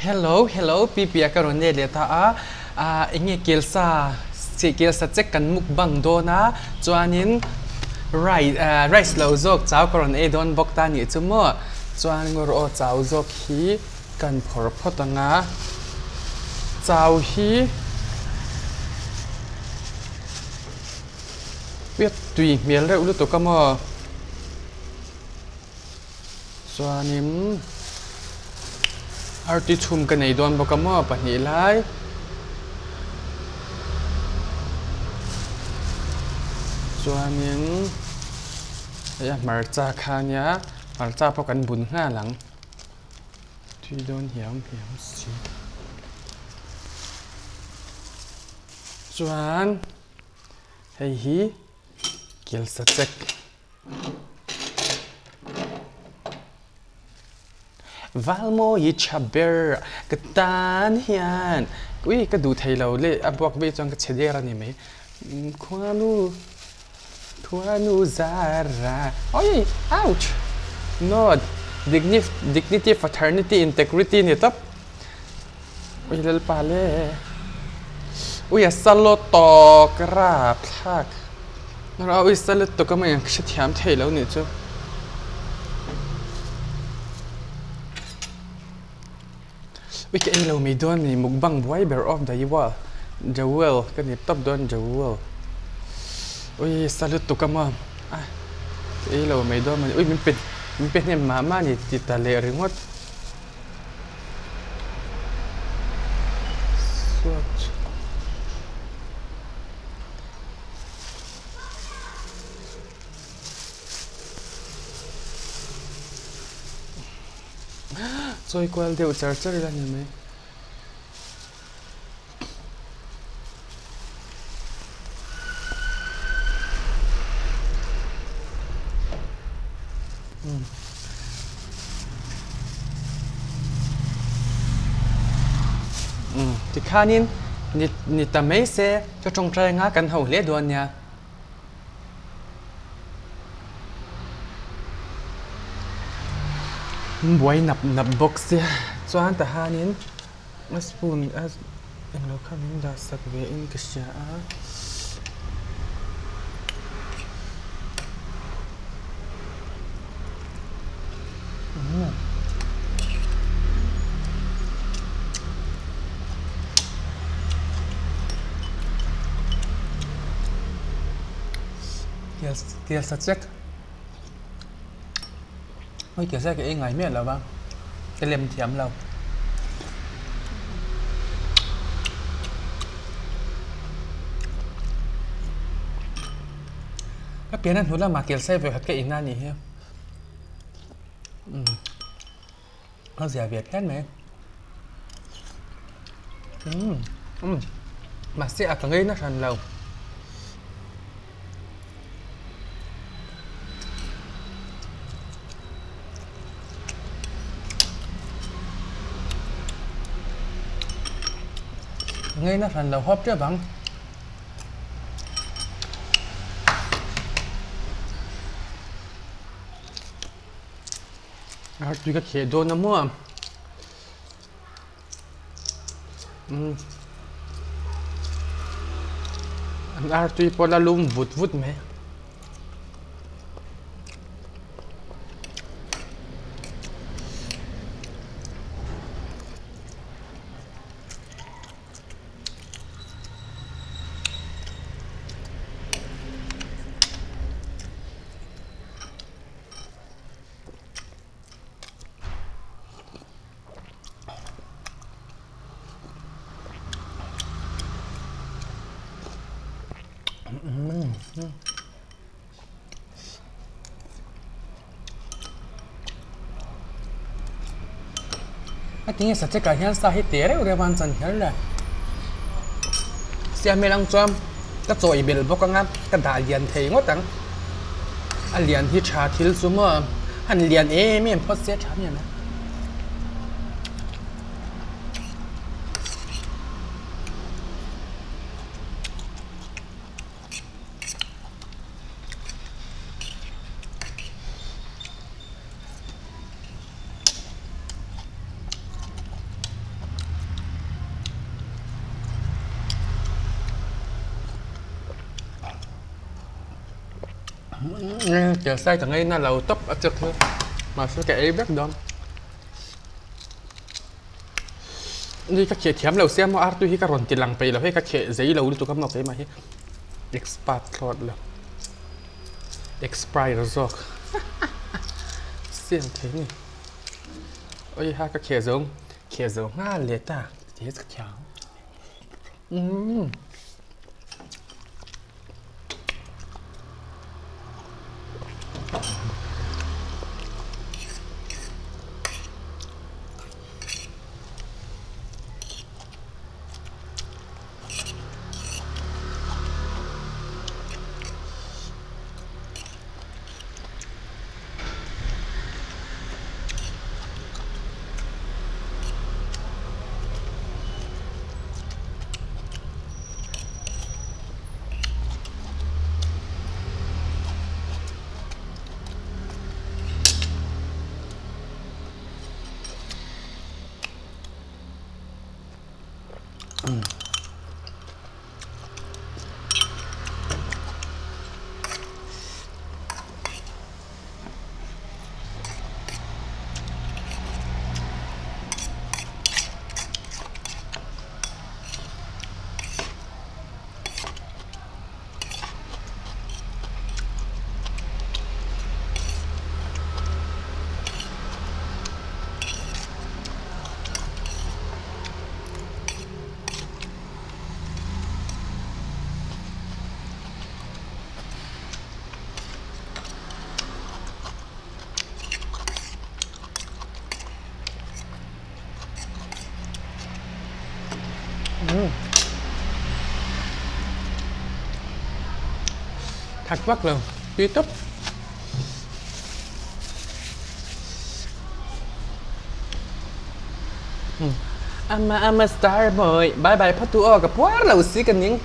Hello hello Pipia ka rawn let leh ta a, ah eng nge kelsa chih kelsa check kan mukbang dawn a chuanin rice ah rice lo zawk chau ka rawn ei dawn bawk ta nih chu maw chuan ngaw rawh aw chau zawk hi kan phawrh phawt ang a chau hi tui hmel reuh lutuk a maw. Chuanin arti chhum ka nei dawn bawk a maw pahnih lai. Chuanin hei a hmarcha kha ania hmarcha pawh kan bun nghal ang. Tui dawn hiam hiam si. Chuan hei hi kelsa chek. Valmawi tha ber ka tan hian ui ka duh thei lo leh a buak vei chuan ka chhe der a ni mai khuanu khuanu zara oi ouch no dignity fraternity integrity ni tawp ui lalpa le ui a salo tawk rapthlak. A uisa lutuk a mai ang ka hrethiam thei lo nih chu. Ui ka ei lo mai dawn ni mukbang buai ber of the world the world ka ni tawp dawn the world ui sa lutuk a maw a ka ei lo mai dawn mawni ui min pe min pe hnem mah mah a ni ti ta leh ringawt. Chawi kual deuh char char ila ni mai. Tikhanin ni ta mai se ka tawngtai anga kan ho hle dawn nia. Buai nap nap bawk sia chuan tahanin a spoon a englo kha min dah sak ve in ka hria a. Kel sa chek hei kel sa ka ei ngai miah lo va ka lem thiam lo. Ka pian a hnu lamah kel sai vawikhat ka in a nih hi umm a zia ve phian mai umm umm mahse a ka ngei na hran lo. Ngei na hran lo hawp tep ang. A tui ka kheh dawn a maw umm an artui pawh la lum vut vut mai. A tinge sachekah hian sa hi teh reuh reuh a an chan kher le siam hmel ang chuan ka chawi belh bawk ang a ka dah lian thei ngawt ang a lian hi tha thil chu maw han lian em em phawt se tha miah mai. Kel sai ka ngaina lo tawp a chak hi mahse ka ei vek dawn. Ni ka kheh thiam lo sia maw artui hi ka rawn ti lang peih lo hei ka kheh zei lo lutuk a maw keimah hi expert thlawt lo expire zawk siam thei ni oi ha ka kheh zo kheh zo nghal leh ta ti hi ka thiam umm. Thak vak lo tui tawp. I'm a, I'm a star boy. Bye bye phatu aw ka puar lo si ka ning.